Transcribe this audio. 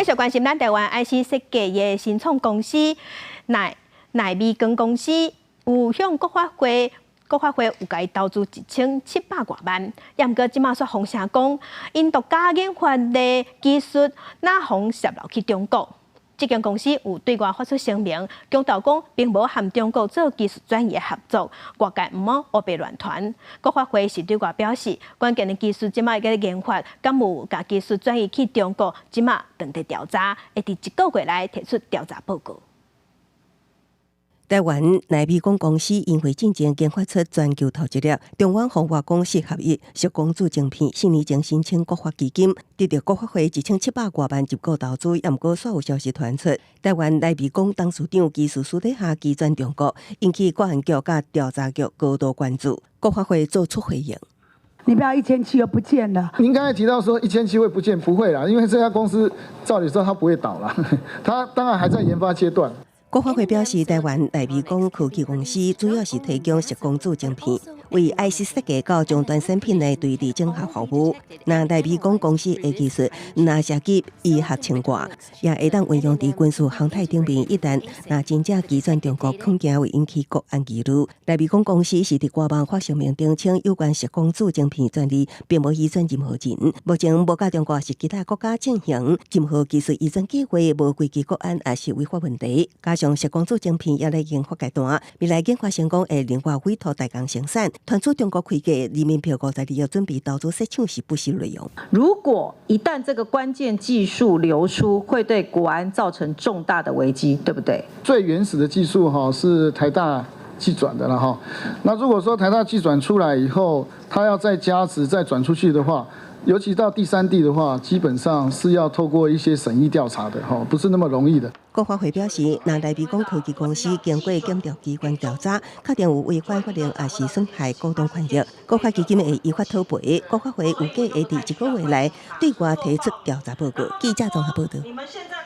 繼續關心咱台灣 IC 設計的新創公司奈奈美光公司，有向國發會，國發會有共伊投資1700外萬，也毋過這馬煞風聲講，𪜶獨家研發的技術若予洩露去中國。這間公司有對外發出聲明，強調講並無和中國做技術轉移合作，外界毋好烏白亂傳。國發會是對外表示，關鍵的技術這馬佇研發，敢有共技術轉移去中國，這馬正佇調查，會佇一個月內提出調查報告。台灣奈美光公司因為進前研發出全球頭一粒中遠紅外光四合一矽光子晶片，4年前申請國發基金，得著國發會1700外萬入股投資，也毋過煞有消息傳出，台灣奈美光董事長技術私底下移轉中國，引起國安局佮調查局高度關注，國發會做出回應。你不要1700又不見了。您剛才提到說1700會不見，不會啦，因為這家公司照理說它不會倒啦，它當然還在研發階段。國發會表示，台灣奈美光科技公司主要是提供矽光子晶片，為 IC 設計到終端產品的堆疊整合服務。那奈美光公司的技術，若涉及醫學穿掛，也會當運用佇軍事航太頂面。一旦若真正移轉中國，恐驚會引起國安疑慮。奈美光公司是佇官網發聲明澄清，有關矽光子晶片專利並無移轉任何人，目前無佮中國抑是其他國家進行任何技術移轉計劃，無危及國安抑是違法問題。加上矽光子晶片猶咧研發階段，未來研發成功會另外委託代工生產。傳出中國開價人民幣52億準備投資設廠是不實內容。如果一旦這個關鍵技術流出，會對國安造成重大的危機，對不對？最原始的技術哈是台大技轉的了哈。那如果說台大技轉出來以後，它要再加值再轉出去的話，尤其到第三地的話，基本上是要透過一些審議調查的，哈，不是那麼容易的。國發會表示，若奈美光科技公司經過檢調機關調查，確定有違反法令，抑是損害股東權益，國發基金會依法討賠。國發會預計會佇一個月內對外提出調查報告。記者綜合報道。